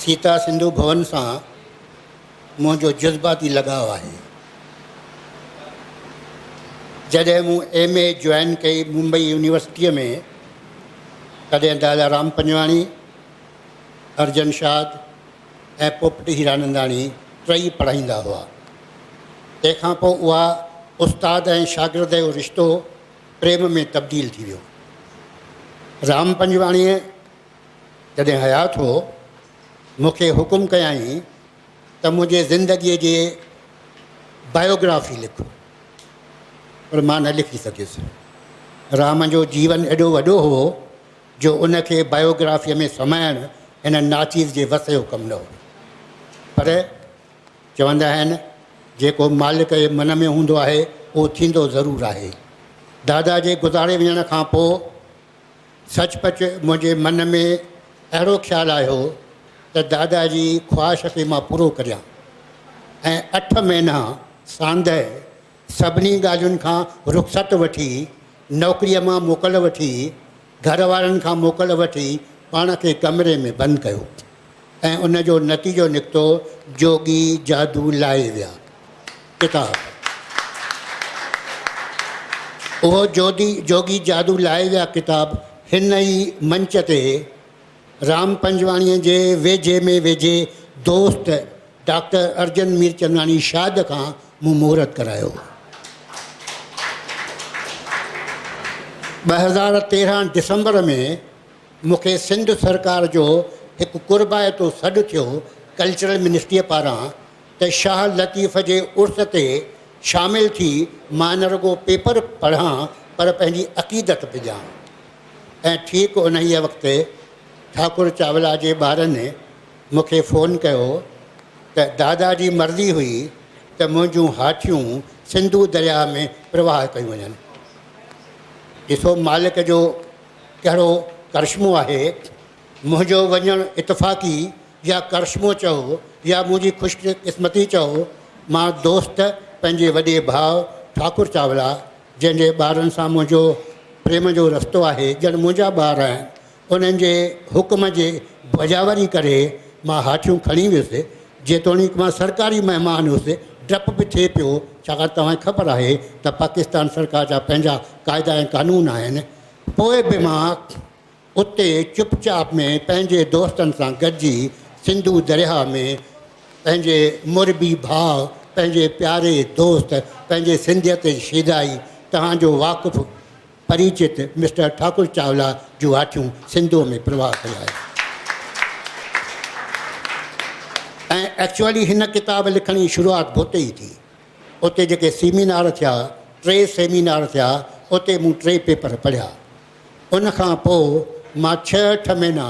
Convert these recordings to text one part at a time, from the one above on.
سيتا سنڌو ڀون سان منهنجو جذباتي لڳاء آهي. جڏهن مون ايم اي جوائن ڪئي ممبئي يونيورسٽيء ۾ تڏهن دادا رام پنجواڻي، ارجن شاد ۽ پوپٽ هيراننداڻي ٽئي پڙهائيندا هئا. تنهن کان پوء اها استاد ۽ شاگرد جو رشتو پريم ۾ تبديل ٿي ويو. رام پنجواڻيء جڏهن حيات هو، مون کي حڪم ڪيائين ته منهنجي زندگيء جي بايوگرافي لک، پر مان نه لکي سگهيس. رام جو جيون ايڏو وڏو هو جو ان کي بايوگرافيء ۾ سمائڻ هن ناچيز جي وس جو ڪم نه هو. پر چوندا آهن، جيڪو مالڪ جي من ۾ هوندو آهي، اهو ٿيندو ضرور آهي. دادا جي گذاري وڃڻ کان پوء سچ پچ منهنجي من ۾ اهڙو خيال آيو ته دادا جي خواهش کي مان پورو ڪريان ۽ اٺ مهينا ساندهه سڀني ڳالهين کان رخصت وٺي، نوڪريء مان موڪل وٺي، گهر وارن کان موڪل وٺي پاڻ کي ڪمري ۾ بند ڪيو ۽ ان جو نتيجو نڪتو جوڳي جادو لائي ويا ڪتاب. اهو جوڌي جوڳي جادو لائي ويا ڪتاب هن ئي منچ تي رام پنجواڻيء جي ويجهي ۾ ويجهي دوست ڊاڪٽر ارجن ميرچنداڻي شاد کان مون مهورت ڪرايو هو. 2013 ڊسمبر ۾ مون کي سنڌ سرڪار جو هڪ قربائتو سڏ ٿيو ڪلچرل منسٽريء پاران ته شاهه لطيف جي عرس تي شامل ٿي مان نه رڳو پيپر پڙهان پر پنهنجي عقيدت به ڏيان ۽ ٺيڪ انهيء وقت ٺاڪر چاولا جي ٻارن مون کي فون ڪيو ته دادا جي مرضي هئي ته منهنجون هاٺيون سنڌو درياهه ۾ پرواهه ڪيون وڃن. ڏسو مالڪ جو ڪهڙو ڪرشمو آهي، منهنجو وڃڻ اتفاقي يا ڪرشمو چئو يا منهنجي خوش قسمتي چئو، مان دوست پنهنجي وڏي ڀاء ٺاڪر چاولا جنهن جي ٻارن سان منهنجو پريم جو رستو آهي ڄڻ منهنجا ٻار آهن، انهن جي حڪم جي بجاوري ڪري مان هاٺيون کڻي ويس. جيتوڻيڪ مان سرڪاري مهمان هيس، ڊپ به ٿئي پيو، ڇاڪاڻ توهان کي خبر آهي ته پاڪستان سرڪار جا پنهنجا قاعدا ۽ قانون آهن، پوء به مان اتي چپ چاپ ۾ پنهنجي دوستن سان گڏجي سنڌو درياهه ۾ پنهنجي مربي ڀاء، پنهنجي پياري دوست، پنهنجي سنڌيت جي شيدائي، توهان جو واقف پريچت مسٽر ٺاڪر چاولا جون هاٺيون سنڌوء ۾ پرواهه ڪري آيس ۽ ايڪچوئلي هن ڪتاب لکڻ جي شروعات به اتي ئي ٿي. اتي جيڪي سيمينار ٿيا، ٽي سيمينار ٿيا، اتي مون ٽي پيپر پڙهيا. ان کان پوء مان ڇهه اٺ مهينا،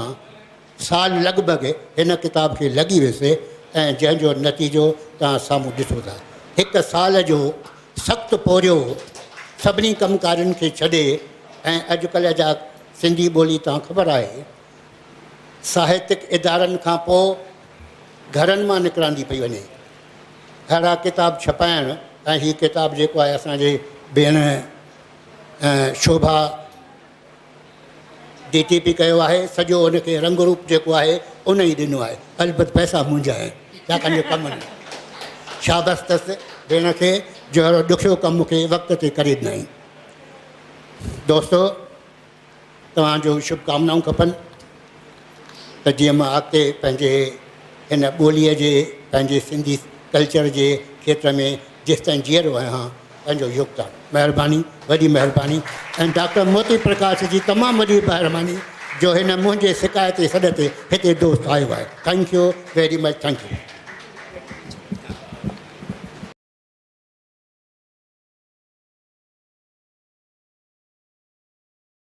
سال لڳ ڀڳ هن ڪتاب کي لڳي ويس ۽ جنهن جو نتيجو توهان سامهون ڏسو ٿا. هڪ سال جو سخت پورهيو سڀني ڪم ڪارين کي ڇڏي ۽ اڄڪلهه جا سنڌي ٻولي توهان خبر آهي ساهتڪ ادارن کان پوء گهرن مان نڪرندي پئي وڃي. اهڙا ڪتاب ڇپائڻ ۽ هي ڪتاب جيڪو آهي اسان جي ڀيڻ شوڀا ڊي ٽي پي ڪيو آهي سڄو ان کي رنگ روپ جيڪو آهي ان ئي ڏنو آهي البت پئسا منهنجا آهن ڇاڪاڻ جو ڪم نه شابس اٿس ڀيڻ کي جو اهڙو ڏکيو ڪم مون کي وقت تي ڪري ڏنائين دوستو توهان جو شڀ ڪامنائون کپن ته جيئن مان اڳتي پنهنجي هن ٻوليء جي پنهنجي سنڌي ڪلچر جي کيتر ۾ جيستائين جيئرو آهيان پنهنجو يوگدان مهرباني وڏي مهرباني ۽ ڊاڪٽر موتي پرڪاش جي تمام وڏي مهرباني جو هن منهنجي سڪائتي سڏ تي هتي دوست آيو آهي thank you very much thank you.